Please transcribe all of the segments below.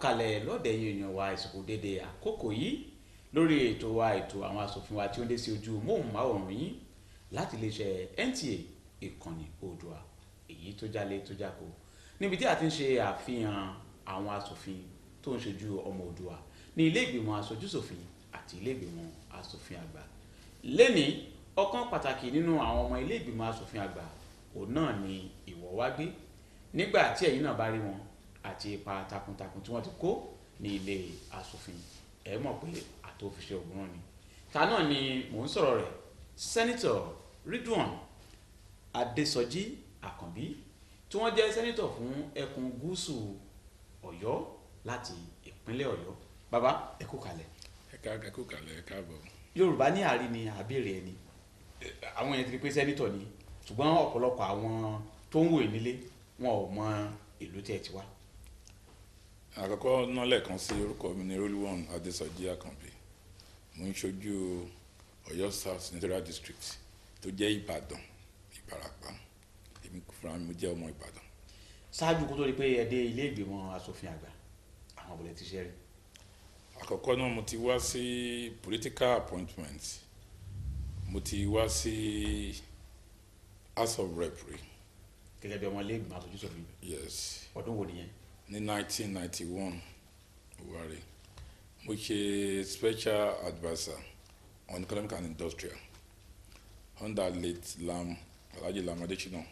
Kalẹ̀ lọ́dẹ̀ yìí, èèyàn wa, ìsìnkú dédé àkókò yìí lórí ètò wa, ètò àwọn aṣòfin wa, tí ó ń dé sí ojú móhùnmáwòrán yín láti iléeṣẹ́ NTA, ìkànnì Oòduà, èyí tó jálé tó jáko, níbi tí a ti ń ṣe àfihàn àwọn aṣòfin tó ń ṣojú ọmọ Oòduà ní ilé ìgbìmọ̀ aṣojúṣòfin àti ilé ìgbìmọ̀ aṣòfin àgbà. Lẹ́ni ọ̀kan pàtàkì nínú àwọn ọmọ ilé ìgbìmọ̀ aṣòfin àgbà, òun náà ni ìwọ wá gbé. Nígbà tí ẹ̀yin náà bá rí wọn àti ipa takuntakun tí wọ́n ti kó ní ilé aṣòfin, ẹ mọ̀ pé àtòfiṣe ògùn ni. Ta náà ni mò ń sọ̀rọ̀ rẹ̀? Senator Ridwan Adésọjí Àkànbí, tí wọ́n jẹ́ senator fún ẹkùn gúúsù Ọ̀yọ́ láti ìpínlẹ̀ Ọ̀yọ́. Bàbá, ẹ kú kalẹ̀. Ẹ kú kalẹ̀, ẹ káàbọ̀. Yorùbá ní àárín ni àbẹ̀rẹ̀ ẹni. Àwọn yẹn ti rí pé senator ni, ṣùgbọ́n ọ̀pọ̀lọpọ̀ àwọn tó ń wò nílé, wọn ò mọ ìlú tí ẹ ti wá. Àkọ́kọ́ náà, lẹ́ẹ̀kan sí, orúkọ mi ní Rilwan Adésọjí Àkànbí. Mo ń ṣojú Ọ̀yọ́ South Senatorial District, tó jẹ́ Ìbàdàn, Ìbàràpá. Èmi fúnra mi, mo jẹ́ ọmọ Ìbàdàn. Ṣáájú kó tó di pé ẹ dé ilé ìgbìmọ̀ asòfin àgbà, àwọn àbọ̀lẹ̀ ti ṣe rí? Àkọ́kọ́ náà, mo ti wá sí political appointment, mo ti wá sí House of Rep rí. Gẹ́gẹ́ bí ọmọ ilé ìgbìmọ̀ aṣojúṣòfin? Yes. Ọdún wo nìyẹn? Ní 1991 wárí, mo ṣe special adviser on economic and industrial under late Lam Alhaji Lam Adesina.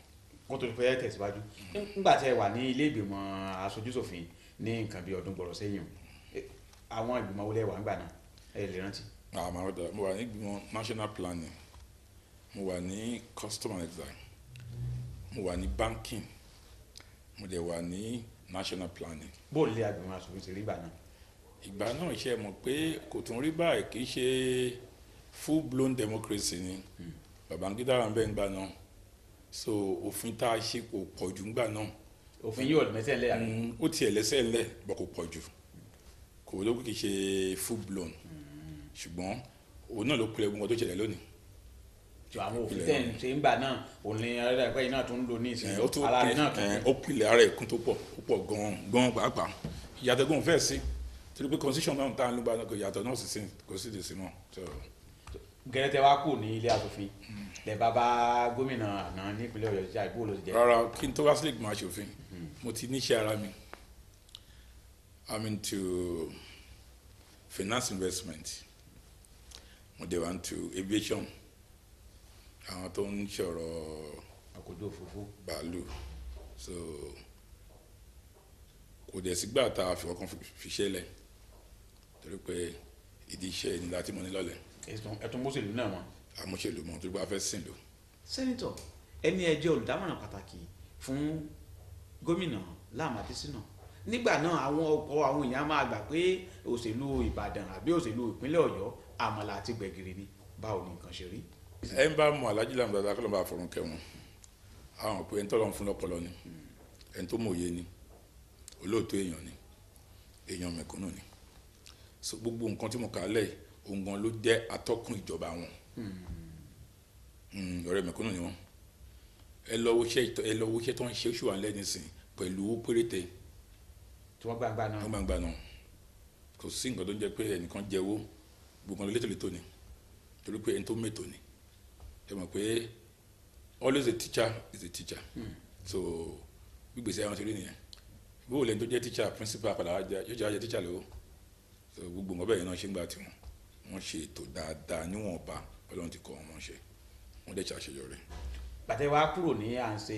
Kó tó di pé ẹ tẹ̀síwájú, nígbà tí ẹ wà ní ilé ìgbìmọ̀ aṣojúṣòfin ní nǹkan bí ọdún gbọ̀rọ̀ sẹ́yìn, àwọn ìgbìmọ̀ wo lẹ wà ńgbà náà, ẹ lè rántí? Àmọ́ ọ̀dọ̀, mo wà ní ìgbìmọ̀ national planning, mo wà ní custom and excise, mo wà ní banking, mo dẹ̀ wà ní national planning. Bóòlù ilé ìgbìmọ̀ aṣòfin ṣe rí ìgbà náà? Ìgbà náà, ṣe mọ̀ pé kò tún rí báyìí, kì í ṣe full blown democracy ni. Babangida wà ń bẹ̀ ńgbà náà, so òfin tá a ṣe kò pọ̀ jù ńgbà náà. Òfin yóò mẹ́sẹ̀ ńlẹ̀, àbí? Ó tiẹ̀ lẹ́sẹ̀ ńlẹ̀ bọ̀, kò pọ̀ jù, kò ló kì í ṣe full blown, ṣùgbọ́n òun náà ló pilẹ̀ gbogbo tó ṣẹlẹ̀ lónìí. Tó àwọn òfin tẹ̀ ń ṣe ńgbà náà, òun ni ẹgbẹ́ yìí náà tún ń lò ní ìsìn? Ó tún Ara rẹ̀ náà tún ó pilẹ̀ ara ẹ̀kún tó pọ̀, ó pọ̀ gan-an gan-an pàápàá. Ìyàtọ̀ gan fẹ́ sí, torí pé constitution náà tá à ń lò bá náà, kò yàtọ̀ náà sì sí, kò sí lè sí mọ́. So, gẹ́gẹ́ tẹ wá kù ní ilé aṣòfin lẹ bá bá gómìnà àná nípínlẹ̀ Ọ̀yọ́ jíjà, ìbò ló ti jẹ́? Rárá, kí n tó wá sílé ìgbìmọ̀ aṣòfin, mo ti níṣẹ́ ara mi. I'm into finance, investment, mo dẹ̀ wá into aviation, àwọn tó ń ṣọ̀rọ̀ ọkọ̀ ojú òfurufú. Bàálù. So kò dẹ̀ sígbà tá a fi ọkàn fi ṣẹlẹ̀, torí pé ìdí iṣẹ́ ni láti mọ̀ ní lọ́lẹ̀. Ẹ̀tún mọ́sẹ̀lú náà wọn. Àmúṣèlú mọ̀, torí pé a fẹ́ sìn lò. Senator, ẹni ẹ jẹ́ olùdámọ̀ràn pàtàkì fún gómìnà Lam Adésínà nígbà náà. Àwọn ọ̀pọ̀ àwọn èèyàn máa gbà pé òṣèlú Ìbàdàn àbí òṣèlú ìpínlẹ̀ Ọ̀yọ́, àmàlà àti gbẹ̀gìrì ni. Báwo ni nǹkan ṣe rí? Ẹ ń bá mọ Alhaji Lam dáadáa, kọ́ ló ń bá fọ̀rùn kẹ́wọn, àwọn pé ẹni tó lọ́n fún lọ́pọlọ ni, ẹni tó mòye ni, olóòótọ́ èèyàn ni, èèyàn mẹ̀kúnnù ni. So gbogbo nǹkan tí mo kà á lẹ̀, òun gan ló jẹ́ atọ́kùn ìjọba wọn. Ọ̀rẹ́ mẹ̀kúnnù ni wọ́n. Ẹ lọ wo iṣẹ́ tó ń ṣe oṣù wa lẹ́nìsín pẹ̀lú owó péréte tí wọ́n gbàgbà náà. Wọ́n gbàgbà náà. Kò sí nǹkan tó ń jẹ́ pé ẹnìkan jẹ owó, gbogbo nǹkan létòlétò ni, torí pé ẹni tó mètò ni. Ẹ mọ̀ pé always a teacher is a teacher. So gbígbèsè àwọn ti rí nìyẹn. Bó o lẹni tó jẹ́ teacher, principal padà wá jẹ́, yóò jẹ́ wá jẹ́ teacher lówó. So gbogbo nǹkan bẹ́ẹ̀ náà ṣe ń gbà tiwọn, wọ́n ṣe ètò dáadáa níwọ̀nba Ọlọ́run ti kọ́ wọn ṣe, wọ́n dẹ̀ ṣàṣeyọrí. Gbàtẹ́ wa kúrò ní à ń ṣe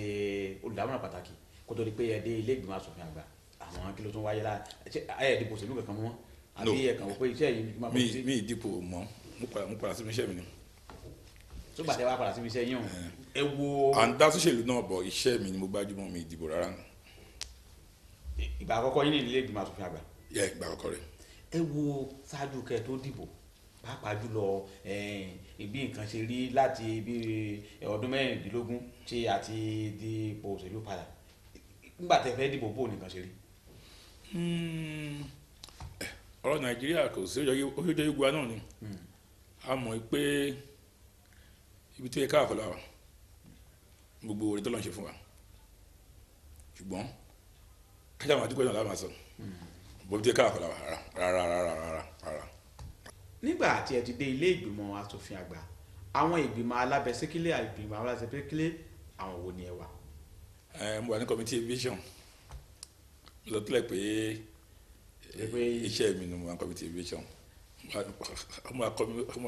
olùdámọ̀ràn pàtàkì, kó tó di pé ẹ dé ilé ìgbìmọ̀ asòfin àgbà, àwọn kí ló tún wáyé lá? Ṣé ẹ dìbò òṣèlú kankan mọ́, àbí No. ẹ kàn wọ́n pé iṣẹ́ yìí máa Mi bọ̀ sí? Mi ìdìpọ̀ mọ́, mo padà síbi iṣẹ́ mi ni. Tó gbàtẹ́ wa padà síbi iṣẹ́ yín o, ẹ wo À ń dá sóṣèlú náà bọ̀, iṣẹ́ mi ni mo gbájúmọ́, mi ìdìbò rárá. Ìgbà àkọ́kọ́ yín ní ilé ìgbìmọ̀ asòfin àgbà? Yẹ, ìgbà àkọ́kọ́ rẹ̀. Ẹ wo ṣáájú kẹ́ tó dìbò, pàápàá jùlọ bí nǹkan ṣe rí láti bí ọdún 16 tí a ti di ipò òṣèlú padà, nígbà tẹ́ fẹ́ dìbò, bó nìkan ṣe rí? Ọ̀rọ̀ Nàìjíríà kò sí, ó jẹ́ yígba náà ni. A mọ̀ pé ibi tó yẹ ká àkọlà wa, gbogbo oore tó lọ́n ṣe fún wa, ṣùgbọ́n kájà máa dúpẹ́ náà láà máa sọ. Bó jẹ́ káàkiri rárá rárá rárá rárá. Nígbà tí ẹ ti dé ilé ìgbìmọ̀ asòfin àgbà, àwọn ìgbìmọ̀ alábẹ́sẹ́kẹ́lé, ìgbìmọ̀ alábẹ́sẹ́kẹ́lé àwọn wo ni ẹ wà? Mo wà ní committee aviation. Mo sọ tẹ́lẹ̀ pé iṣẹ́ mi ni mo wà ní committee aviation. Mo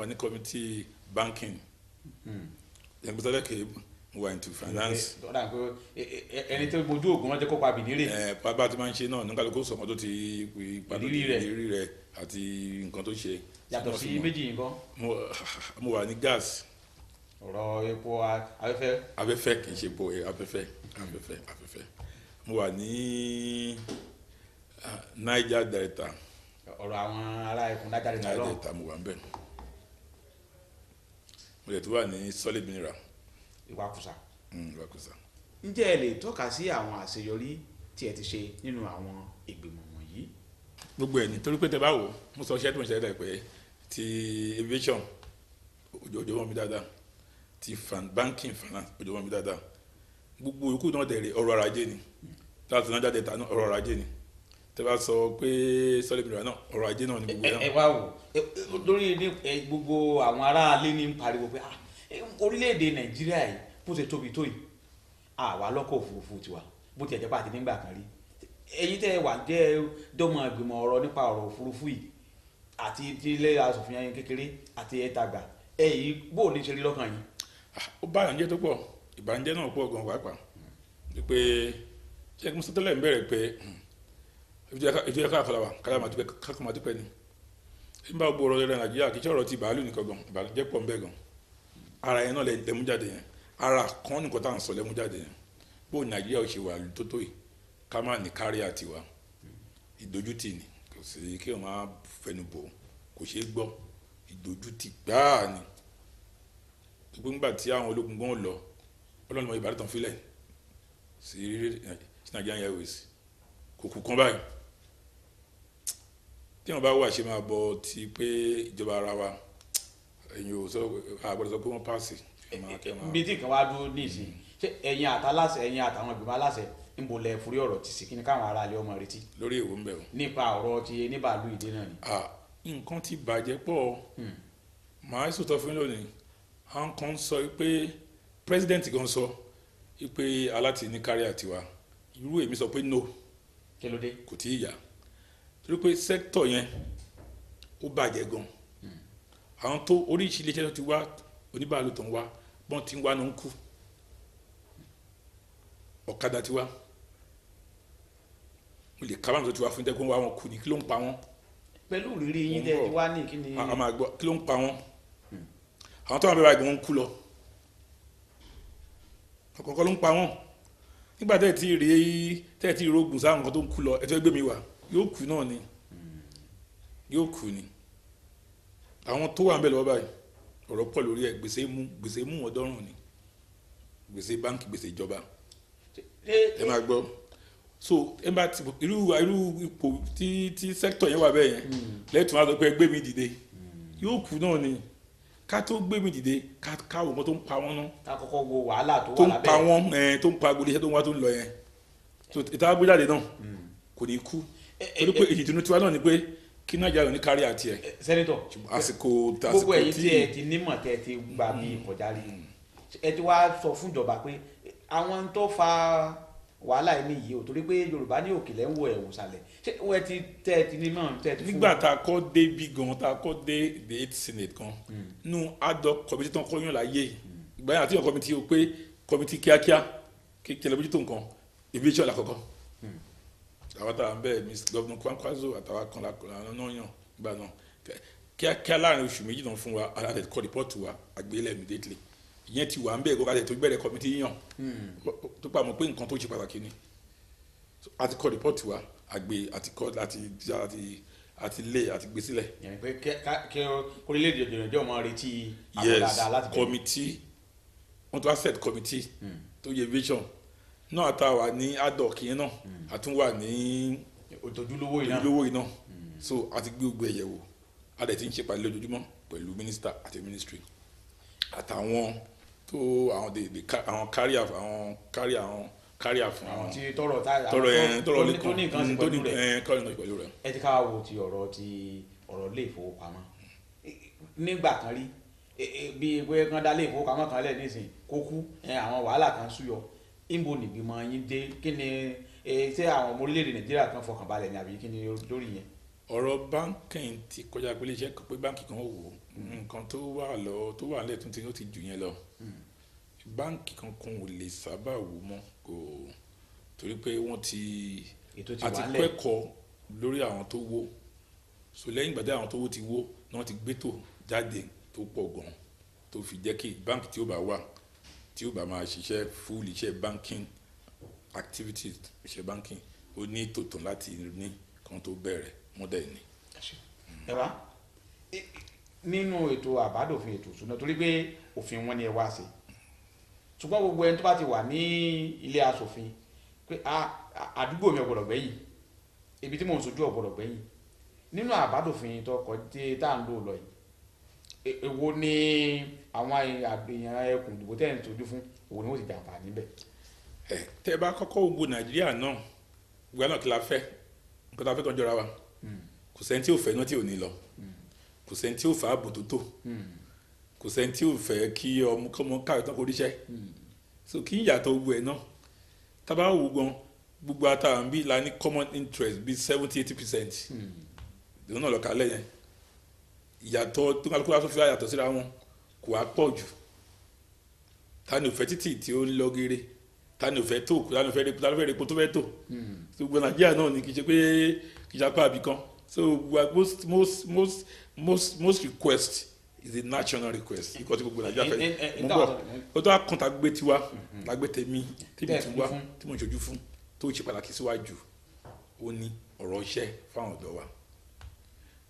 wà ní committee banking. Mo sọ tẹ́lẹ̀ pé mo wà into finance. Ẹni tó mojú ògùn wọn jẹ́ kó pa bìnírè. Bàbá tí máa ń ṣe náà nígbà tó kó sọ̀kan tó ti ìrírí rẹ̀ àti nǹkan tó ṣe. Yàtọ̀ sí méjì yìí nǹkan. Mo wà ní gas. Ọ̀rọ̀ epo afẹ́fẹ́. Afẹ́fẹ́ kì í ṣe epo, afẹ́fẹ́ afẹ́fẹ́ afẹ́fẹ́. Mo wà ní Niger Delta. Ọ̀rọ̀ àwọn ará ẹkùn Niger Delta lọ́wọ́. Niger Delta mo wà ń bẹ̀. Mo lè tún wà ní solid mineral. Ìwakùsà. Ìwakùsà. Ǹjẹ́ ẹ lè tọ́ka sí àwọn àṣeyọrí tí ẹ ti ṣe nínú àwọn ìgbìmọ̀ wọ̀nyí? Gbogbo ẹ̀ ní torí pé tẹ bá wò mo sọ iṣẹ́ tí mo ṣe tẹ́lẹ̀ pé ti aviation ojoojúmọ́ mọ́ mi dáadáa, ti banking finance ojoojúmọ́ mi dáadáa, gbogbo yòókù náà dẹ̀ rè ọrọ̀ ara ajé ni, láti náà jáde ta náà ọrọ̀ ara ajé ni, tẹ bá sọ pé solid mineral náà ọrọ̀ ajé náà ni gbogbo náà. Ẹ wá wò lórí ní gbogbo àwọn aráalé ní pariwo pé orílẹ̀-èdè Nàìjíríà yìí bó ṣe tóbi tó yìí àwa lọ́kọ̀ òfurufú tiwa bó ti ẹ̀jẹ̀ pàtí nígbà kan rí. Ẹ̀yin tẹ́ ẹ wà jẹ́ dọ́mọ ìgbìmọ̀ ọ̀rọ̀ nípa ọ̀rọ̀ òfurufú yìí àti ilé asòfin ẹyin kékeré àti ẹ̀ẹ́dàgbà ẹ̀yìn bó ní ṣe rí lọ́kàn yín? Ó bá ìbànújẹ́ tó pọ̀, ìbànújẹ́ náà pọ̀ gan pàápàá pé ṣé kí mo sọ tẹ́lẹ̀ ń bẹ̀rẹ̀ pé ìjọba káàkiri wa káàkiri máa dúpẹ́ ni ń bá gbogbo ọ̀rọ̀ rẹ̀ Nàìjíríà kì í ṣe ọ̀rọ̀ ti bàálù nìkan gan, ìbànújẹ́ pọ̀ ń bẹ gan. Ara yẹn náà lẹ́mú jáde yẹn, ara kan nìkan tá à ń sọ lẹ́mú jáde yẹn, bó Nàìjíríà ò ṣe wà tó tó yìí ká má ní kárí àtiwá ìdójútì ni, kò sí kí wọ́n máa fẹnu bò kò ṣeé gbọ́, ìdójútì gbáà ni. Gbogbo nígbà tí àwọn ológun gan lọ, Ọlọ́run mọ Ìbàdàn tán filẹ̀ sí Nigerian Airways kò kú kan báyìí. Tí wọ́n bá wà ṣe máa bọ̀ ti pé ìjọba ara wa ẹ̀yin ò sọ àgbọ̀dọ̀ sọ pé wọ́n pàṣẹ. Ibi tí nǹkan wá dúró ní ìsìn, ṣé ẹ̀yin àtàláṣẹ ẹ̀yin àtàwọn ìgbìmọ̀ aláṣẹ ń bo lẹ forí ọ̀rọ̀ tì sí kí ni káwọn aráalé ọmọ retí? Lórí èwo ń bẹ̀ o. Nípa ọ̀rọ̀ ti oníbàálù ìdè náà ni. Nǹkan ti bàjẹ́ pọ̀, màá sòtọ́ fún lónìí, àwọn kan sọ pé president gan sọ pé aláti ní kárí àtiwá, irú èmi sọ pé no. Kí ló dé? Kò tí ì yá torí pé sector yẹn ó bàjẹ́ gan. Àwọn tó oríṣi iléeṣẹ́ tó ti wá oníbàálù tó ń wá bọ́n ti ń wá ló ń kú, ọ̀kadà ti wá, mo lè kábàámọ̀ tó ti wá fún tẹ́kun wá wọn kú ni, kí ló ń pa wọ́n? Pẹ̀lú ìrírí yín tẹ́ ti wá ní kí ni. A máa gbọ́ kí ló ń pa wọ́n, àwọn tó wà bẹ́ẹ̀ báyìí wọ́n ń kú lọ, ọ̀kọ̀ọ̀kan ló ń pa wọ́n. Nígbà tẹ́ ti rí tẹ́ ti rogun sáwọn nǹkan tó ń kú lọ, ẹ tó gbé mi wá yóò kú náà ni, yóò kú ni. Àwọn tó wà ń bẹ̀ lọ́wọ́ báyìí ọ̀rọ̀ pọ̀ lórí ẹ̀, gbèsè mú wọn dọ́rùn ni, gbèsè báńkì, gbèsè ìjọba. Ẹ máa gbọ́ so ẹ bá ti irú ipò tí sẹ́kítọ̀ yẹn wà bẹ́ẹ̀ yẹn lẹ́tùn á sọ pé gbé mi dìde yóò kú náà ni. Ká tó gbé mi dìde ká wò nǹkan tó ń pa wọ́n náà, ká kọ́kọ́ wo wàhálà tó wà lábẹ́ tó ń pa wọ́n tó ń pa agbolé iṣẹ́ tó ń wá tó ń lọ yẹn ìta gbéjáde náà kò ní kú torí pé ìdùnnú tiwa náà ni pé kí Nàìjíríà ní kárí àti ẹ̀. Sẹ́nitọ̀ àsìkò gbogbo ẹ̀yin tí ẹ ti nímọ̀ tẹ́ ẹ ti gbà bí kọjá rí, ẹ ti wá sọ fún ìjọba pé àwọn tó fa wàhálà yìí nìyí o, torí pé Yorùbá ní òkèlè ń wo ẹ̀wù sàlẹ̀, ṣé ẹ ti tẹ́ ẹ ti nímọ̀ tẹ́ ẹ ti fún. Nígbà tá a kọ́ dé bí gan, tá a kọ́ dé the 8th Senate gan, nú ad hoc committee tán kọ́ yàn láyé ìgbà yẹn àti committee o pé committee kíákíá kékeré bójútó nǹkan aviation lákọ̀ọ́kọ́. Àwọn táwọn bẹ́ẹ̀ Mr. Governor Kwankwaso àtàwọn kan náà yàn gbà náà kíákíá láàrin oṣù méjì náà fún wa àti kọ́ rìpọ́ọ̀tù wa àgbélẹ̀ immediately. Ìyẹn ti wà ń bẹ́ẹ̀ kó ká tó bẹ̀rẹ̀ committee yàn tó pa mọ́ pé nǹkan tó ṣe pàtàkì ni. Àti kọ́ rìpọ́ọ̀tù wa àgbé àti kọ́ àti lé àti gbé sílẹ̀. Yẹn pé kí orílẹ̀-èdè Nàìjíríà máa retí àwọn dáadáa láti bẹ̀rẹ̀. Yes, committee wọ́n tó wá set committee tó yẹ vision náà tá a wà ní ad hoc yẹn náà a tún wà ní ojúlówó iná so a ti gbé gbogbo ẹ̀yẹ̀wò, a dẹ̀ ti ń ṣe pàdé lójoojúmọ́ pẹ̀lú minister àti ministry àtàwọn tó àwọn àwọn carrier àwọn káríà fún àwọn àwọn tí tọrọ tá tọrọ àwọn ẹ tọrọ tó lè ní tó ní nǹkan kàn sí tó ní pẹ̀lú rẹ̀. ẹ kọ́ ní pẹ̀lú rẹ̀. Ẹ ti ká wo ti ọ̀rọ̀ ilé ìfowópamọ́ nígbà kan rí, bí pé kán dá ilé ìfowópamọ́ kan lẹ̀ nísìnyí kó kú, àwọn wàhálà kan súyọ. Níbo nìgbìmọ̀ yín dé? Kí ni, ṣé àwọn ọmọ orílẹ̀-èdè Nàìjíríà kan fọkàn balẹ̀ ni àbí kí ni lórí yẹn? Ọ̀rọ̀ banking ti kọjá pé iléeṣẹ́ kan pé báńkì kan wò ó, nǹkan tó wà lọ tó wà nílẹ̀ tuntun ó ti jù yẹn lọ. Báńkì kankan ò lè sábà wò mọ́ kò, torí pé wọ́n ti Ètò ti àti wà ńlẹ̀. kẹ́kọ̀ọ́ lórí àwọn tó wó. So lẹ́yìn ìgbà tí àwọn tó wó ti wó ni wọ́n ti gbétò jáde tó pọ̀ gan, tó fi jẹ́ kí báńkì tí ó bá wà, tí ó bá máa ṣiṣẹ́ full iṣẹ́ banking activities, iṣẹ́ banking, ó ní tòótọ́ láti ní kan tó bẹ̀rẹ̀ mọ́dẹ̀ ni. Ẹ wá nínú ètò àbádòfin ètò ìṣúná, torí pé òfin wọn ni ẹ wá sí, ṣùgbọ́n gbogbo ẹni tó bá ti wà ní ilé aṣòfin pé àdúgbò mi ò gbọ́dọ̀ gbẹ̀yìn, ibi tí mò ń sojú ò gbọ́dọ̀ gbẹ̀yìn, nínú àbádòfin tó kọ dé tá à ń lò lọ yìí, èwo ni àwọn èèyàn ẹkùn ìdìbò tẹ́ ẹ̀ ń sojú fún, èwo ni wọ́n ti jàǹfààní níbẹ̀? Ẹ tẹ́ bá kọ́kọ́ gbogbo Nàìjíríà náà, gbogbo náà kí la fẹ́, nǹkan tá a fẹ́ kan jọra wa. Kò sẹ́ni tí ò fẹ́ iná tí ò ní lọ, kò sẹ́ni tí ò fẹ́ ààbò tó tó, kò sẹ́ni tí ò fẹ́ kí ọmọ kọ́mọ káwé tán kó ríṣẹ́. So kí ìyàtọ̀ gbogbo ẹ̀ náà tá bá wò gan, gbogbo àtàwọn bí la ní common interest bí 70-80%, ìdùnnú náà lọ́kàlẹ̀ yẹn. Ìyàtọ̀ tó kálukú wá tó fi yàtọ̀ síra wọn kò wá pọ̀ jù. Ta ni ò fẹ́ títì tí ó ń lọ geere? Ta ni ò fẹ́ tó? Ta ni ò fẹ́ repo? Ta ni ò fẹ́ repo tó fẹ́ tó? So gbogbo Nàìjíríà náà ni, kì í ṣe pé kì í ṣe apá àbí kan. So most most most most most request is a national request, ikọ̀ tí gbogbo Nàìjíríà fẹ́. Mo bọ̀, ó tó àkàntà tá gbé tiwa lágbé tèmi tèmi ti wá tí mo ń ṣojú fún, tó ṣe pàtàkì síwájú, ó ní ọ̀rọ̀ iṣẹ́ fáwọn ọ̀dọ́ wa.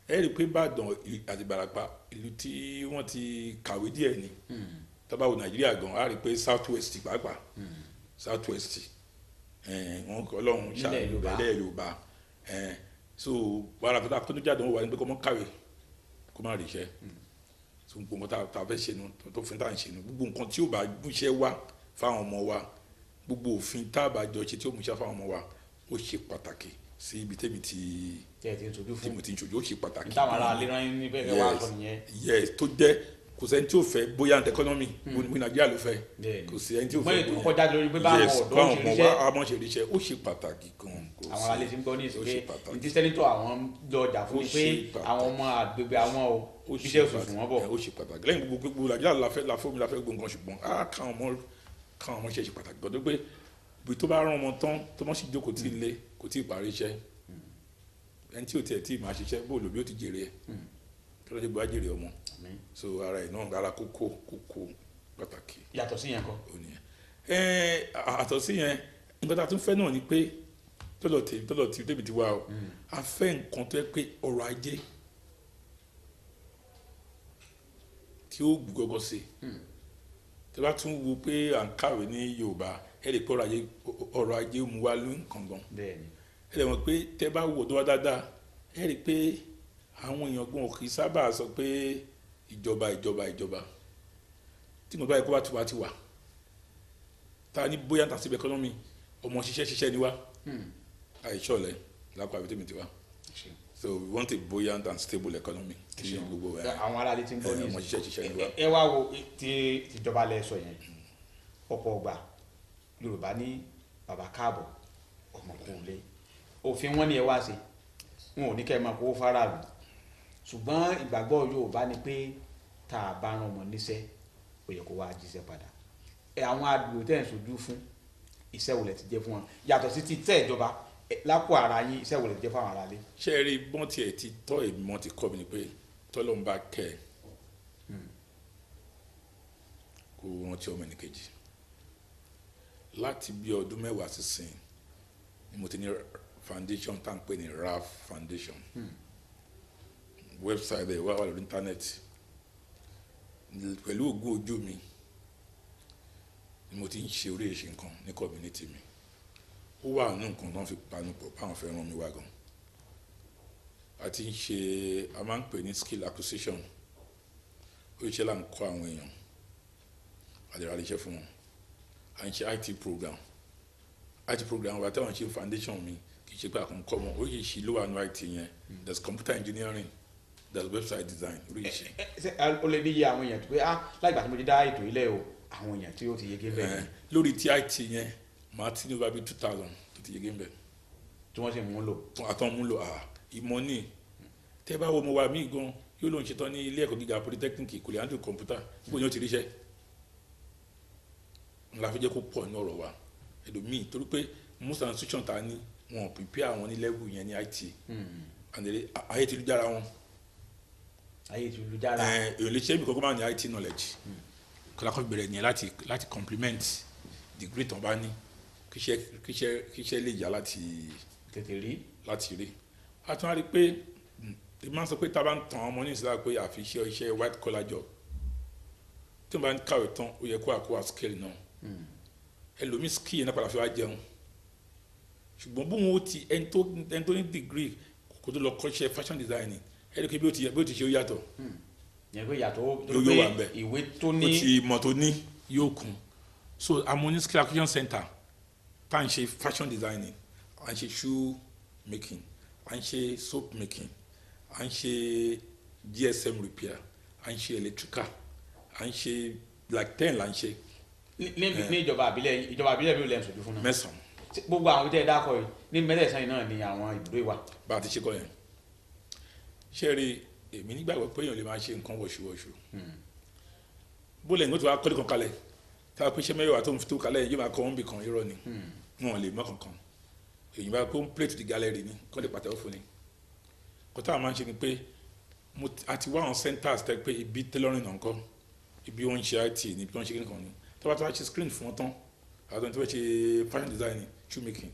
Ẹ rí i pé Ìbàdàn àti Ìbàràpá, ìlú tí wọ́n ti kàwé díẹ̀ ni. Tá bá wo Nàìjíríà gan, á rí i pé South West pàápàá, South West, wọn kọ Ọlọ́run ṣàlùbẹ̀lẹ̀ Yorùbá. So wàhálà kó tó jáde wọn wà ní pé kó mọ́ kàwé kó má rí iṣẹ́. So gbogbo nǹkan tá a fẹ́ ṣe nu, tó fi tá à ń ṣe nu, gbogbo nǹkan tí ó bá múṣẹ́ wá fáwọn ọmọ wa, gbogbo òfin tá a bá jọ ṣe tí ó múṣẹ́ fáwọn ọmọ wa, ó ṣe pàtàkì sí ibi tẹ́mi ti tí mo ti ń ṣojú, ó ṣe pàtàkì. Táwọn ará alẹ́ rán ní bẹ́ẹ̀ wá sọ nìyẹn. Yes, tó jẹ́ kò sẹ́ni tí ò fẹ́ buoyant economy, gbogbo Nàìjíríà ló fẹ́, kò sí ẹni tí ò fẹ́. Bóyá ètò kọjá lórí pé báwọn ọ̀dọ́ ń ṣe ríṣẹ́. Báwọn ṣe ríṣẹ́, ó ṣe pàtàkì gan. Àwọn ará alẹ́ ti ń gbọ́ ní ìsìn pé ní sẹ́nitọ̀ àwọn lọ jà fún mi pé àwọn ọmọ àgbègbè àwọn o iṣẹ́ oṣooṣù wọn bọ̀. Ó ṣe pàtàkì lẹ́yìn gbogbo gbogbo Nàìjíríà la fẹ́ la fẹ́ gbogbo nǹkan, ṣùgbọ́n káwọn ọmọ ṣe ṣe pàtàkì gan, tó pé bí tó bá rán ọmọ tán tó mọ́ sí jókòó tí ń lé kò tí ì parí iṣẹ́, ẹni tí ò tiẹ̀ tí ì máa ṣiṣẹ́ bó lòbí ó ti jèrè ẹ̀ kí ló dé gbọ́ jèrè ọmọ. So ara ẹ̀ náà ara kókó kókó pàtàkì. Yàtọ̀ sí yẹn kọ́. Àtọ̀ sí yẹn, nǹkan tá a tún fẹ́ náà ni pé tọ́lọ̀ tí tèmi ti wá o, a fẹ́ nǹkan tó yẹ pé ọrọ̀ ajé tí ó gbọ́gọ́ sí. Tí a bá tún wo pé à ń kàwé ní Yorùbá, ẹ lè pé ọrọ̀ ajé mu wá ló ń kàn gan. Ẹ lè mọ̀ pé tẹ́ bá wò tó wá dáadáa, ẹ rí i pé àwọn èèyàn gan kì í sábà sọ pé ìjọba ìjọba ìjọba tí mo bá yẹ kó bá ti wá ti wà. Ta ni bóyá ta síbi ẹkọ́nọ́mì, ọmọ ṣiṣẹ́ ṣiṣẹ́ ni wá, àìṣọ̀lẹ̀ lápá ibi tèmi ti wá. So we want a buoyant and stable economy. Tí gbogbo ẹ àwọn aráàlú ti ń gbọ́ ní ọmọ ṣiṣẹ́ ṣiṣẹ́ ni wá. Ẹ wá wo ti tìjọba lẹ sọ yẹn, ọ̀pọ̀ ọgbà Yorùbá ní bàbá káàbọ̀ ọmọkùnrin òfin wọn ni ẹ wá sí, wọn ò ní kẹ́ ẹ máa kó faraàlú, ṣùgbọ́n ìgbàgbọ́ Yorùbá ni pé tá a bá rán ọmọ níṣẹ́ ó yẹ kó wá jíṣẹ́ padà. Ẹ àwọn àdúgbò tẹ́ ẹ̀ ń sojú fún, iṣẹ́ wo lẹ ti jẹ́ fún wọn yàtọ̀ sí ti tẹ́ ìjọba lápò ara yín, iṣẹ́ wo lẹ ti jẹ́ fún àwọn aráalé? Ṣé ẹ rí bọ́n tiẹ̀ ti tọ́ èmi mọ́ ti kọ́ mi ni pé tọ́lọ́ ń bá kẹ́ ẹ kó rántí ọmọ ẹnìkejì. Láti bí ọdún 10 sísìn ni mo ti ní foundation tá à ń pè ní RAF Foundation. Website ẹ̀ wà lórí íńtánẹ́ẹ̀tì. Pẹ̀lú ògùn ojú mi ni mo ti ń ṣe oríṣiríṣi nǹkan ní community mi. Ó wà nínú nǹkan tó ń fi panupọ̀ báwọn fẹ́ ràn mí wá gan. A ti ń ṣe, a máa ń pè ní skill acquisition. Oríṣiríṣi là ń kọ́ àwọn èèyàn, a lè ra iṣẹ́ fún wọn. À ń ṣe IT program. IT program wa táwọn ṣe foundation mi, kì í ṣe pé àkànkọ́ mọ́ oríṣiríṣi ló wà ní IT yẹn. There's computer engineering, there's website design, oríṣiríṣi. Ṣé o lè ní iye àwọn èèyàn tó pé láìgbà tí mo ti dá ètò ilé o, àwọn èèyàn tí ó ti yege bẹ́ẹ̀? Lórí ti IT yẹn, màá ti ní over bíi 2000 tó ti yege bẹ́ẹ̀. Tí wọ́n sì mú lò. Àtọ́ mú lò. Ìmọ̀ ní tẹ́ bá wo mo wà mí gan, yóò lóun ṣetán ní ilé ẹ̀kọ́ gíga polytechnic, kò lè handle computer, bó ni ó ti ríṣẹ́? Ńlá fi jẹ́ kó pọ̀ ní ọ̀rọ̀ wa ẹlòmíì, torí pé most institution ta ní, wọn ò prepare àwọn ní level yẹn ní IT, and ayé ti lu jára wọn. Ayé ti lu jára. Èèyàn lè ṣe é bí kókó máa ní IT knowledge. Kọ́lá kọ́ bẹ̀rẹ̀ nìyẹn láti complement degree tán bá ní, kíṣẹ́ lè yá láti tètè rí. Láti rí. A tún wá rí i pé èmi máa ń sọ pé tá a bá ń tan ọmọ ní ìsìlá pé àfi iṣẹ́ white collar job, tí wọ́n bá ń kàwé tán, ó yẹ kó àkó skill náà. Ẹlòmíì, skill yẹn náà padà fi wá jẹun, ṣùgbọ́n bóun ó ti ẹni tó ní degree kó tó lọ kọ́ṣẹ́ fashion design, ẹni pé bí ó ti ṣe ó yàtọ̀. Yẹn pé yàtọ̀ tó Yóò wà pé ńbẹ̀. Ìwé tó Ó ní ti mọ̀ tó ní yóò kún. So àmọ́ ní skill acquisition center tá à ń ṣe fashion designing, à ń ṣe shoe making, à ń ṣe soap making, à ń ṣe GSM repair, à ń ṣe electrical, à ń ṣe like 10 là ń ṣe. Ní ìjọba àbílẹ̀ mi ò lẹ́nu sojú fún náà? 9. Ṣé gbogbo àwọn tẹ́ ẹ dákọ̀ yìí ní mẹ́tẹ̀ẹ̀sán yìí náà ni àwọn ibùdó ìwà? Bá a ti ṣe kọ́ yẹn, ṣé rí, èmi nígbàgbọ́ pé èèyàn lè máa ṣe nǹkan wọ̀ṣùwọ̀ṣù bó lẹ́yìn tó wá kọ́lé kan kalẹ̀, tá a pín iṣẹ́ mẹ́wàá tó ń fi tó kalẹ̀, yóò máa kọ́ wọn bì kan. Irọ́ ni, wọn ò lè mọ́ kankan. Èyí bá pé ó ń play to the gallery ni, kọ́ lè pàtẹ́wọ́ fún ni. Kó táwọn máa ń ṣe ni pé a ti wá àwọn centers tẹ́ pé ibi tailoring náà ń kọ́, ibi wọ́n ń ṣe IT ní, ibi wọ́n ń ṣe kíni kan ní. Tó bá tó wá ṣe screen fún wọn tán, àwọn tó fẹ́ ṣe fashion design, shoemaking,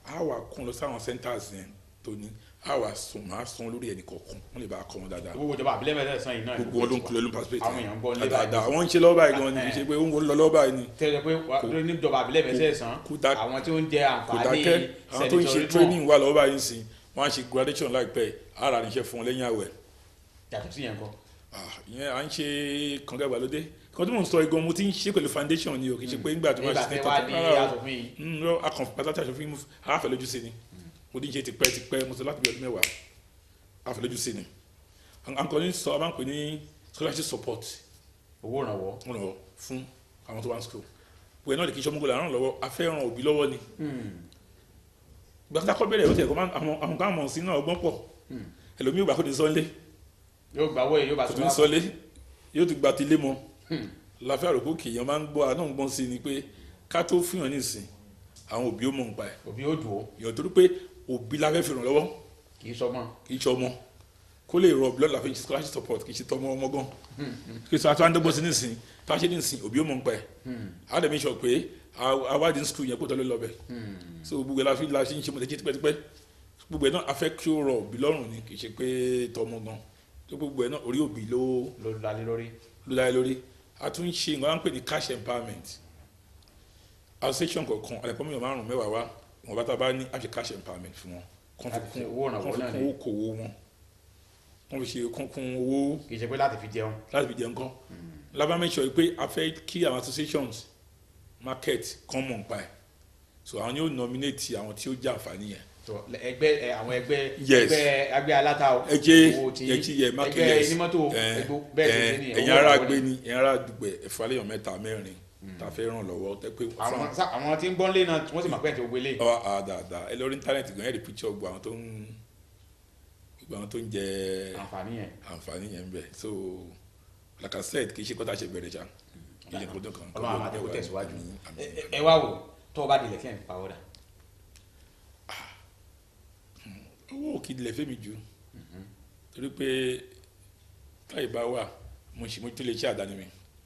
á wà kún lọ sáwọn centers yẹn tó ní, á wà sùn, máa sùn lórí ẹnì kọ̀ọ̀kan, wọ́n lè bá a kọ́ wọn dáadáa. Gbogbo ìjọba àbílẹ̀ mẹ́tẹ̀ẹ̀sán yìí náà ni? Gbogbo wọn ló ń kulẹ̀, ló ń participate. Àwọn èèyàn ń gbọ́ nílé. Dáadáa. Àwọn ń ṣe lọ́wọ́ báyìí gan ni, kì í ṣe pé ó ń lọ lọ́wọ́ báyìí ni. Tẹ́lẹ̀ pé ní ìjọba àbílẹ̀ mẹ́tẹ̀ẹ̀sán, àwọn tí ó ń jẹ Kò àǹfààní dákẹ́. Àwọn tó ń ṣe Senator training wà lọ́wọ́ báyìí sí, wọ́n á ṣe graduation láìpẹ́, ara níṣẹ́ fún wọn lẹ́yìn àwẹ̀. Yàtọ̀ sí yẹn kọ́? Ah, ìyẹn à ń ṣe kànga ìgbàlódé kan tí mò ń sọ igan, mo ti ń ṣe pẹ̀lú foundation ni o, kì í ṣe pé nígbà tí wọ́n Nígbà ṣe tẹ́ wá di rárá o. aṣòfin yìí. No, akàn pátá aṣòfin àfẹlójú sí ni. Mo ti ń ṣe tipẹ́ tipẹ́, mo sọ láti bí ọdún 10, àfẹlójú sí ni. Àǹkọ́ ní sọ, a máa ń pè ní scholarship support. Owó ìrànwọ́. Wọn lọ fún àwọn tó wá ní school wẹ̀ náà lè kí iṣẹ́ ọmọgbọ́n là ń ràn lọ́wọ́, a fẹ́ ràn òbí lọ́wọ́ ni. Gbàtà kọ́ bẹ̀rẹ̀, ó ti ẹ̀kọ́ àwọn kan mọ̀ sí náà, ọgbọ́n pọ̀. Ẹlòmíì ò gbà kó ti sọ́lé. Yóò gbà wọ́ yìí, yóò bá Kò sọ tún sọ́lé, yóò tún gba ti lé mọ́. Láfíà rò pé kìyàn máa ń gbọ́ àná ń gbọ́n sí ni pé ká tó fúnyàn nísìn, àwọn òbí ó mọ̀ nípa ẹ̀. Òbí ó dùn ó. Èèyàn, torí pé òbí la fẹ́ fi ràn lọ́wọ́. Kì í sọmọ. Kì í ṣe ọmọ kó lè rọ blood la fi ṣe scholarship support, kì í ṣe tọmọ ọmọ gan. Kí sọ àti wọn dọ́gbọ́n sí nísìn, tó a ṣe nísìn, òbí ó mọ̀ nípa ẹ̀. Á dẹ̀ mi sọ pé awádìí school yẹn kó tọ́ ló lọ bẹ̀. So gbogbo ẹ̀ la fi ń ṣe, mo ti ṣe tipẹ́tipẹ́. Gbogbo ẹ̀ náà a fẹ́ kí ó rọ òbí lọ́rùn ni, kì í ṣe pé tọmọ gan. Tó gbogbo ẹ̀ náà, orí òbí ló Ló lálé lórí. Ló dá lórí. A tún ń ṣe nǹkan wọ́n ń pè ní cash empowerment. Association kọ̀ọ̀kan àlẹ́pọ̀ mílíọ̀nù 5, 10 wá, ìwọ̀n bá tá a bá ní, a ṣe cash empowerment fún wọn kàn fi Láti kún ṣe owó ìrànwọ́ kàn fi náà kún ni. okòwò wọn, kàn fi ṣe kún kún owó. Kì í ṣe pé láti fi jẹun. Láti fi jẹun kọ́ lábá. Make sure pé a fẹ́ kí àwọn associations market kan mọ̀ nípa ẹ̀, so àwọn yóò nominate àwọn tí ó jẹ́ àǹfààní yẹn. So, ẹgbẹ́ ẹ, àwọn ẹgbẹ́ Yes. ẹgbẹ́ aláta o, Ẹ jẹ́ owó tí ẹ jí yẹ market. ẹgbẹ́ Yes. onímọ́tò, ẹgbẹ́ bẹ́ẹ̀ ti ṣe nìyẹn. Ẹ̀yin Owó ará ìrànwọ́ gbé ni. ni, ẹ̀yin ará dùgbẹ̀, ẹ̀fọ́ aléyàn mẹ́ta mẹ́rin tá a fẹ́ ràn lọ́wọ́ tẹ́ pé Àwọn tí ń gbọ́n lé náà, wọ́n sì mọ̀ pé ẹ̀ ti gbogbo eléyìí. Ọ à dáadáa. Ẹ lórí íńtánẹ́ẹ̀tì gan, ẹ rí picture gbogbo àwọn tó ń jẹ àǹfààní yẹn. Àǹfààní yẹn ń bẹ. So like I said, kì í ṣe kọ́tà ṣe bẹ̀rẹ̀ ṣá, kì í ṣe kọ́tà kan. Ọlọ́run àwọn àtẹ̀kọ́ tẹ̀síwájú. Àmín, àmín. Ẹ wá wò, tó o bá dilẹ̀ kí ẹ̀ ń pa ọ́ dà? Owó kì í dilẹ̀ fẹ́mi jù, torí pé táyì bá wà, mo ṣì mójútó lè ṣe àdáni mi,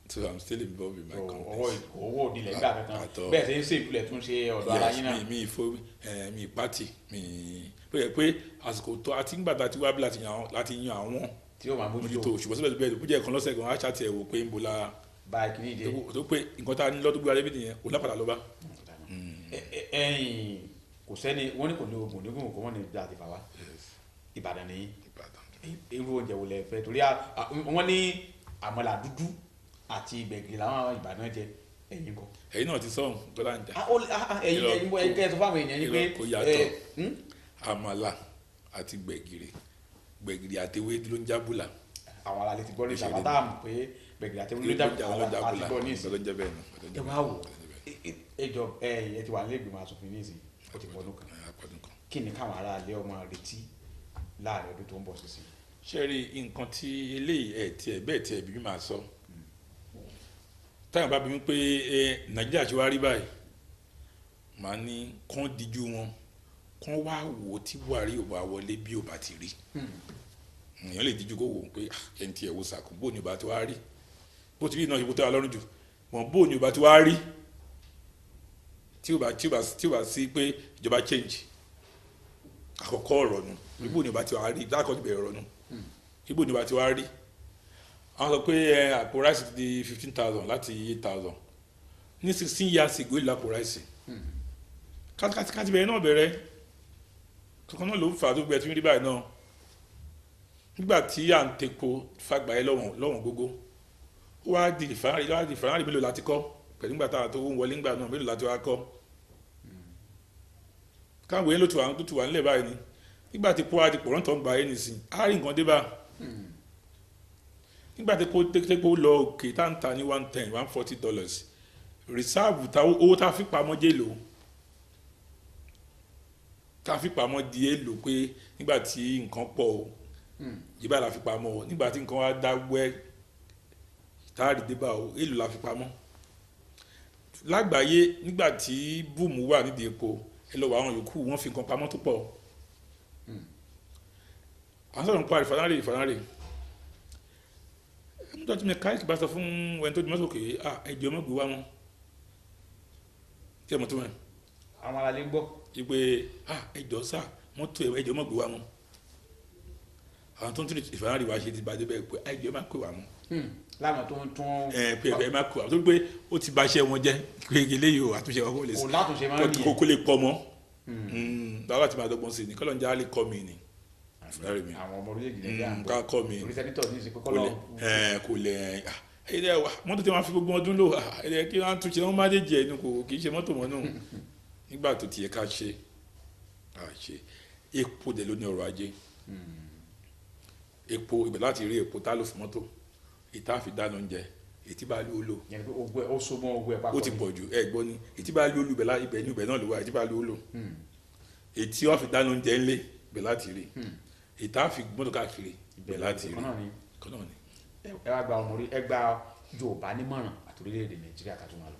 so I'm still involved in my company. Owó òdìlẹ̀ gbà kankan. Àtọ̀. Bẹ́ẹ̀ ṣe ń ṣe ìpìlẹ̀ tún ṣe ọ̀dọ̀ ara yín náà. Mi ìfo ẹ mi pati mi pé pé àsìkò tó àti ńgbà tá a ti wá bí láti yan àwọn tí ó máa mójútó, mójútó. Ṣùgbọ́n síbẹ̀síbẹ̀, bó jẹ́ ẹ̀kan lọ́sẹ̀ gan, á ṣàtì ẹ̀ wò pé ń bo la Bá ìkíní ìdè. Tó pé nǹkan tá a ní lọ́dún gbé alẹ́ bí nìyẹn, òun lápàdà ló bá. Ẹ̀yìn kò sẹ́ni wọ́n ní kò ní oògùn nígùn kò wọ́n ní bí a ti fà wá. Ìbàdàn ní Ìbàdàn. Irú oúnjẹ wo lẹ fẹ́? Torí wọ́n ní àmàlà dúdú àti gbẹ̀gìrì làwọn Ìbàdàn jẹ. Ẹ̀yin kọ́? Ẹ̀yin náà ti sọ̀hún gbọ́dọ̀ ń jà. Ẹ̀yin ẹ̀yin tẹ́ ẹ sọ fáwọn èèyàn yín pé Irọ́, kò yàtọ̀. Àmàlà àti gbẹ̀gìrì, gbẹ̀gìrì àti ewédú ló ń jábùlà. Àwọn aráalé ti gbọ́ ní ìṣàbá tá à mọ̀ pé gbẹ̀gìrì àti ewédú ló ń jábùlà, àti gbọ́ ní ìsìn. Ló ń jẹ́ bẹ́ẹ̀ ni. Ẹ wá wò, ẹ jọ, ẹ ti wà nílé ìgbìmọ̀ asòfin ní ìsìn, ó ti pọ̀ ọdún kan. Àpọ̀dún kan. Kí ni káwọn aráalé ọmọ retí láàrin ọdún tó ń bọ̀ sísìn? Ṣé rí nǹkan tí eléyìí ẹ̀ tiẹ̀ bẹ́ẹ̀ tiẹ̀ bí máa sọ, táwọn bá bí mi pé ẹ Nàìjíríà ṣe wá rí báyìí, màá ní kán díjú wọn, kán wá wò ó tí Buhari ò bá wọlé bí ò bá ti rí. Èèyàn lè díjú kó wò ó pé ẹni tí ẹ̀ wo sàkó bó ni ò bá ti wá rí, bó ti rí náà ṣe kó tẹ́ wa lọ́rùn jù mọ̀, bó ni ò bá ti wá rí tí ò bá sí pé ìjọba change. Àkọ́kọ́ ọ̀rọ̀ nu, bó ni ò bá ti wá rí, dákọ̀ ti bẹ̀rẹ̀ ọ̀rọ̀ nu, ibo ni ò bá ti wá rí. Àwọn sọ pé ẹ àpò rice ti di 15,000 láti 8,000 ní 16 years ago. Ìlú àpò rice káti bẹ̀rẹ̀ náà bẹ̀rẹ̀ kankan náà ló ń fà á tó gbẹ tí ń rí báyìí náà. Nígbà tí à ń tepo fàgbà yẹn lọ́wọ́n lọ́wọ́n gógó, ó wá di refinery, ó wá di refinery mélòó láti kọ́ pẹ̀lú nígbà táwọn tó ń wọlé nígbà náà, mélòó láti wá kọ́ káwọn yẹn ló ti wà, tó ti wà nílẹ̀ báyìí ni. Nígbà tí kó wá di pòrántọ̀ ń gba yẹn nìsín, á rí nǹkan dé bá. Nígbà tí kò tẹ́kọ̀ lọ òkè tá ń ta ní 110, $140, reserve ta, owó tá a fi pamọ́ jẹ́ lò tá a fi pamọ́ di èlò pé nígbà tí nǹkan pọ̀ o, yìí la fi pamọ́ o. Nígbà tí nǹkan wá dá wẹ́ tá a rí dé bá o, èlò la fi pamọ́ lágbàáyé. Nígbà tí boom wà nídìí epo, ẹ lọ wọ àwọn yòókù, wọ́n fi nǹkan pamọ́ tó pọ̀. À ń sọ̀rọ̀ nípa refinery. Refinery, nígbà tí mẹkáníìkì bá sọ fún ẹni tó di mọ́tò pé, "Ah, ẹ jọ̀ọ́, má gbé wá mọ́," tí ẹ mọ̀ tó mọ̀. Àwọn aráalé ń gbọ́. Yí pé, "Ah, ẹ jọ̀ọ́ sà, mọ́tò ẹ jọ̀ọ́ má gbé wá mọ́." Àwọn tó ń tún refinery wá ṣe ti bá dé bẹ́ẹ̀ pé, "Ẹ jọ̀ọ́, má pè wá mọ́." Láwọn tó ń tún. Ẹ pé ẹ má pè wá, tó pé ó ti bà iṣẹ́ wọn jẹ́ pé eléyìí o, àtúnṣe wọn kò lè Kò látúnṣe máa ń nìyẹn. Kó lè pọ̀ mọ́ báwa ti máa dọ́gbọ́n sí ni kọ́lọ́ ń já lè kọ́ mi ni refinery mi. Àwọn ọmọ orílẹ̀-èdè Nàìjíríà ń Ká kọ́ mi. Orí senator ní ìsìnkú Kò lè kọ́lọ́. Kò lè ẹ wà mọ́tò tí wọ́n fi gbogbo ọdún lò, ẹ kí wọ́n tún ṣe, wọ́n má dé jẹ ẹnu, kò kì í ṣe mọ́tò mọ́ nù. Nígbà tó ti yẹ ká ṣe à ṣe epo dẹ̀ ló ní ọrọ̀ ajé epo ibẹ̀ láti rí epo tá ló fún mọ́tò, ìta fi dáná oúnjẹ, ètí bá lé ó lò. Yẹn pé ogun ẹ ó so mọ́ ogun ẹ papọ̀. Ó ti pọ̀ jù. Ẹ gbọ́ ni, ètí bá lé ó lò, ibẹ̀ ní ibẹ̀ náà ló wà. Ètí bá lé ó lò, ètí wọ́n fi dáná oúnjẹ ńlé, ibẹ̀ láti rí, ìta fi mọ́tò káàkiri, ibẹ̀ láti rí. Kan náà ni. Kan náà ni. Ẹ wá gba ọmọ orí, ẹ gba Yorùbá nímọ̀ràn àti orílẹ̀-èdè Nàìjíríà ká tó máa lọ.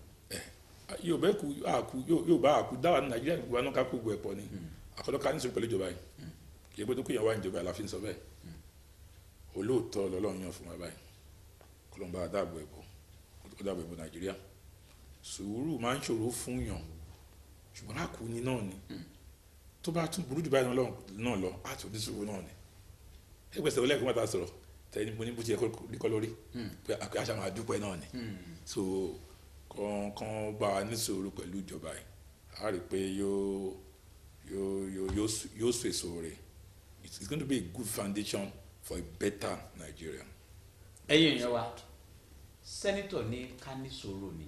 Yorùbá kú àkú, Yorùbá àkú dáwà ní Nàìjíríà, gbogbo àwọn ká kó gbogbo ẹ̀ pọ̀ ni. Àkọlọ́ ká ní sọ̀rọ̀ pẹ̀lú ìjọba yìí, kì í pé tó kéèyàn wá ìjọba la fi ń sọ bẹ́ẹ̀. Olóòótọ́ lọ́lọ́run yàn fún wa báyìí, kọ́lọ́n bá dáàbò ẹ̀bọ̀, ó dáàbò ẹ̀bọ̀ Nàìjíríà. Sùúrù máa ń ṣòro fún yàn, ṣùgbọ́n àkú ni náà ni. Tó bá tún burú jù báyìí náà lọ, á tún ní sùúrù náà ni. Ẹgbẹ́ sọ̀rọ̀ lẹ́ẹ̀kan máa sọ̀rọ̀ tẹ́ni mo ní bó ti yẹ kọ́ lórí pé àṣà máa dúpẹ́ náà ni. So kàn bá wa ní sùúrù pẹ̀lú ìjọba yìí, a rí i pé yóò so èso rẹ̀. It's going to be a good foundation for a better Nigeria. Ẹ̀yin èèyàn wa, senator ní ká ní sùúrù ni,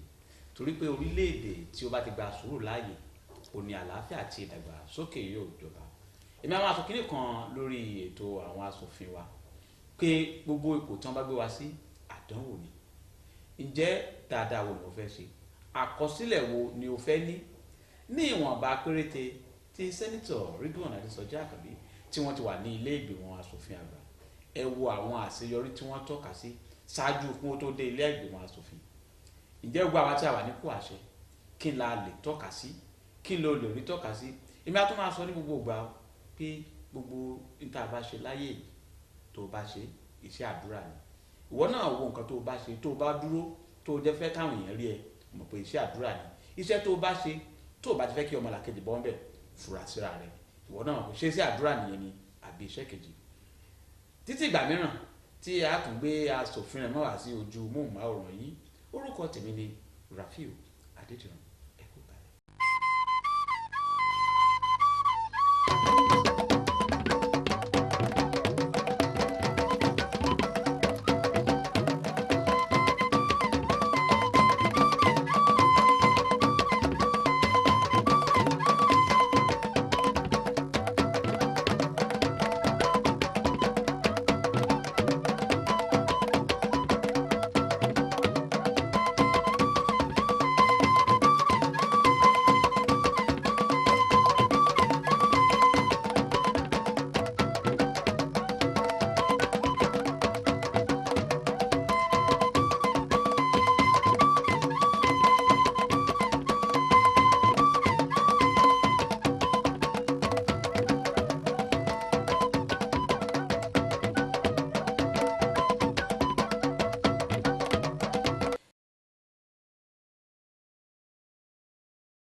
torí pé orílẹ̀-èdè tí ó bá ti gba sùúrù láàyè, ò ní àlàáfíà àti ìdàgbàsókè yóò jọba. Èmi àwọn aṣọ kínní kan lórí ètò àwọn aṣòfin wa pé gbogbo ipò tí wọ́n bá gbé wa sí, àdánwò ni. Ǹjẹ́ dáadáa wo ni o fẹ́ ṣe? Àkọsílẹ̀ wo ni o fẹ́ ní? Ní ìwọ̀nba péréte tí Senator Ridwan Adésọjí Àkànbí tí wọ́n ti wà ní ilé ìgbìmọ̀ asòfin àgbà, ẹ wo àwọn àṣeyọrí tí wọ́n tọ́ka sí ṣáájú kí wọ́n tó dé ilé ìgbìmọ̀ asòfin. Ǹjẹ́ gbogbo àwa tí a wà nípò àṣẹ, kí n la lè tọ́ka sí? Kí n lo lè rí tọ́ka sí? Èmi á tún máa sọ ní gbogbo ìgbà pé gbogbo níta bá ṣe láyé yìí, tó bá ṣe iṣẹ́ àdúrà ni. Ìwọ náà wo nǹkan tó bá ṣe, tó bá dúró, tó jẹ́ fẹ́ káwọn èèyàn rí ẹ mọ̀ pé iṣẹ́ àdúrà ni. Iṣẹ́ tó bá ṣe, tó bá ti fẹ́ kí ọmọlàkejì bọ́ ń bẹ̀, fura síra rẹ. Ìwọ náà kò ṣe iṣẹ́ àdúrà nìyẹn ni àbí iṣẹ́ kejì. Títí ìgbà mìíràn tí a tún gbé aṣòfin rẹ̀ mọ́ wá sí ojú móhùnmáwòrán yìí, orúkọ tèmi ni Rafiu Adédìran. Ẹ kú kalẹ̀.